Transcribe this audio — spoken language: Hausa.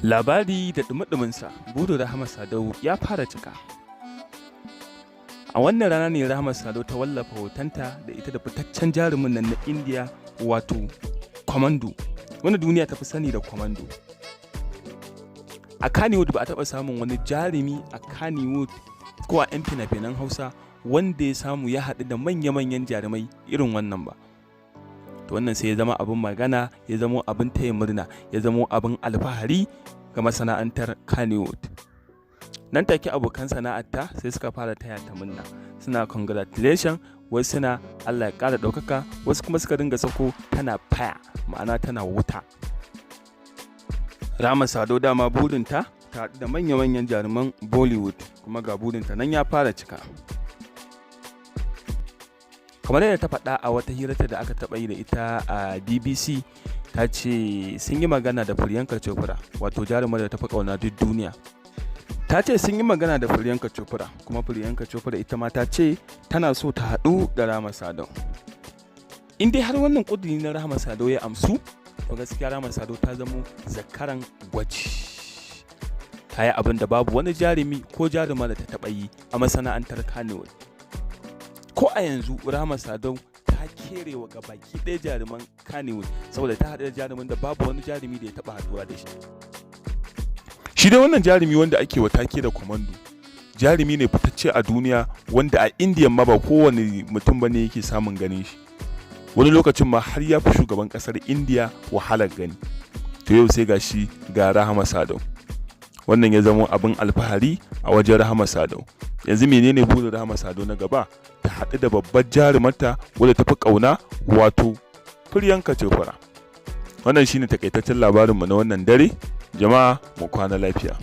Labari da ɗumi-ɗuminsa, burin Rahama Sadau ya fara cika. A wannan rana ne Rahama Sadau ta wallafa hotonta da ita da fitaccen jarumin nan na Indiya, wato Commando, wanda duniya ta fi sani da Commando. A Kannywood ba a taɓa samun wani jarumi a Kannywood ko a 'yan fina-finan Hausa wanda ya samu ya haɗu da manya-manyan jarumai irin wannan ba. To, wannan sai ya zama abin magana, ya zama abin taya murna, ya zama abin alfahari ga masana'antar Kannywood. Nan take abokan sana'arta sai suka fara taya ta murna, suna congratulation, wasu suna Allah ya ƙara ɗaukaka, wasu kuma suka dinga sako tana fire, ma'ana tana wuta. Rahama Sadau dama burinta ta haɗu da manya-manyan jaruman Bollywood, kuma ga burinta nan ya fara cika. Kamar yadda ta faɗa a wata hirarta da aka taɓa yi da ita a BBC, ta ce sun yi magana da Priyanka Chopra, wato jarumar da ta fi ƙauna duk duniya. Ta ce sun yi magana da Priyanka Chopra, kuma Priyanka Chopra ita ma ta ce tana so ta haɗu da Rahama Sadau. In dai har wannan ƙuduri na Rahama Sadau ya amsu, to gaskiya Rahama Sadau ta zamo zakaran gwaji. Ta yi abin da babu wani jarumi ko jaruma da ta taɓa yi a masana'antar Kannywood. Ko a yanzu Rahama Sadau ta kerewa ga baki ɗaya jaruman Kannywood, saboda ta haɗu da jarumin da babu wani jarumi da ya taɓa haɗuwa da shi. Shi dai wannan jarumi wanda ake wa take da Commando, jarumi ne fitacce a duniya, wanda a Indiyan ma ba kowane mutum bane yake samun ganin shi. Wani lokacin ma har ya fi shugaban kasar Indiya wahalar gani. To, yau sai ga shi ga Rahama Sadau. Wannan ya zama abin alfahari a wajen Rahama Sadau. Yanzu menene burin Rahama Sadau na gaba? Ta haɗu da babbar jarumarta wadda ta fi ƙauna, wato Priyanka Chopra. Wannan shine takaitaccen labarinmu na wannan dare. Jama'a, mu kwana lafiya.